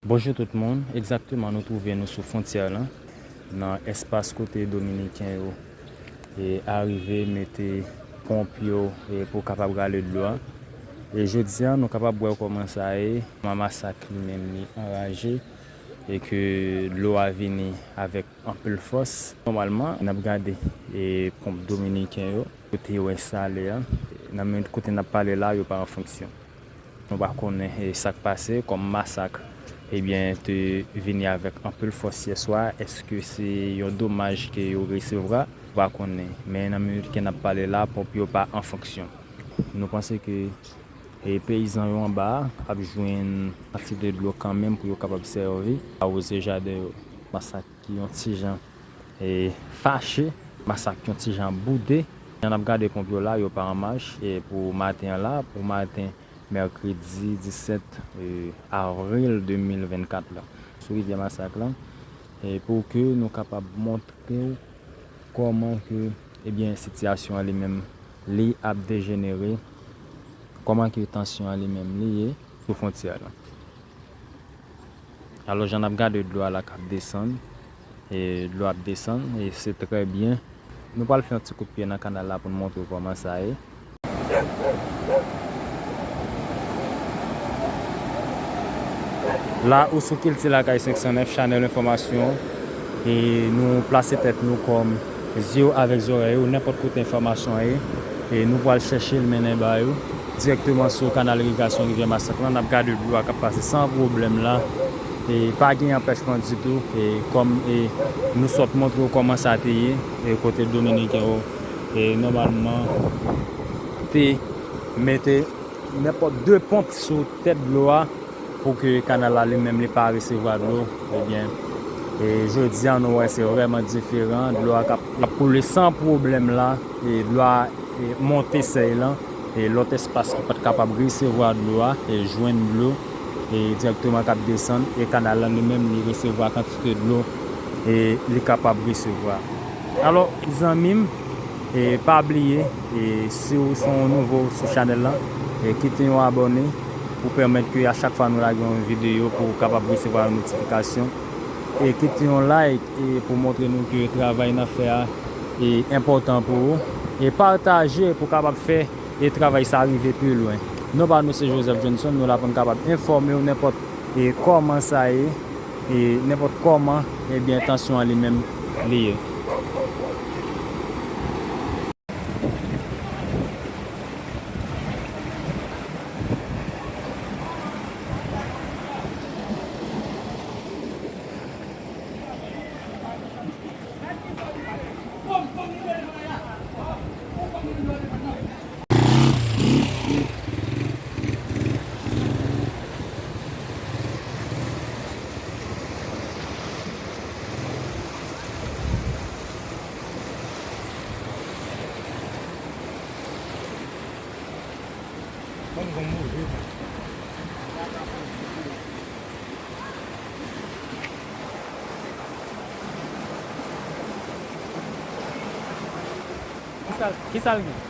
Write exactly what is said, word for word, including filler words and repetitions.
Bonjou tout moun, egzakteman nou twouve nou sou fwontyè lan, nan espas kote Dominiken yo e arive mete ponp yo e pou kapab rale dlo a. E jodi a nou kapab wè kòman sa ye, kòman masak li menm li anraje e ke dlo a vini avèk anpil fòs. Nòmalman n ap gade e ponp Dominiken yo kote yo enstale a, nan menm kote n ap pale la yo pa an fonksyon. Nou pa konnen e sa k pase kòm masak ebyen te vini avèk anpil fòs yè swa. Èske se yon domaj ke yo resevwa? Nou pa konnen. Men nan minit ke n ap pale la, ponp yo pa an fonksyon. Nou panse ke e peyizan yo anba a ap jwenn kantite dlo kanmenm pou yo kapab sèvi, awoze jaden yo. Masak ki yon ti jan e fache, masak yon ti jan boude. Jan n ap gade ponp yo la, yo pa an mach e pou maten an la, pou maten mèkredi disèt e avril de mil vennkat la. Sou rivyè Masak lan, e pou ke nou kapab montre w kòman ke ebyen sitiyasyon an li menm li ap dejenere, kòman ke tansyon an li menm li ye sou fwontyè lan. Alò jan n ap gade dlo a la k ap desann, e dlo ap desann e se trè byen. Nou pral fè yon ti kout pye nan kanal la pou n montre w kòman sa ye. La ou sou Kilti Lakay senk san nèf, chanèl enfòmasyon, e nou plase tèt nou kòm zye w avèk zòrèy ou, nenpòt kote enfòmasyon an ye, e nou pral chèche l mennen ba yo dirèkteman sou kanal irigasyon Rivyè Masak lan. N ap gade dlo a k ap pase san pwoblèm la, e pa gen anpèchman ditou, e kòm e nou sot montre w kòman sa te ye, e kote Dominiken yo e nòmalman te mete nenpòt de ponp sou tèt dlo a pou ke kanal la li menm li pa resevwa dlo. Ebyen, e jodi a nou wè se vrèman diferan. Dlo a k ap, l ap koule san pwoblèm la. E dlo a e monte sèy lan. E lòt espas ki pa t kapab resevwa dlo a, e jwenn dlo e dirèkteman k ap desann. E kanal la li menm li resevwa kantite dlo e li kapab resevwa. Alò, zanmi m, e pa bliye, e si w se yon nouvo sou chanèl lan, e kite yon abòne pou pèmèt ke a chak fwa nou lage yon videyo pou w kapab resevwa yon notifikasyon. E kite yon like e pou montre nou ke travay n ap fè a e enpòtan pou ou. E pataje pou kapab fè e travay sa rive pi lwen. Non pa nou se Joseph Johnson, nou la pou n kapab enfòme w nenpòt e kòman sa ye, e nenpòt kòman, ebyen, tansyon an li menm li ye. Banm gon move tan. Kisa, kisa l gen?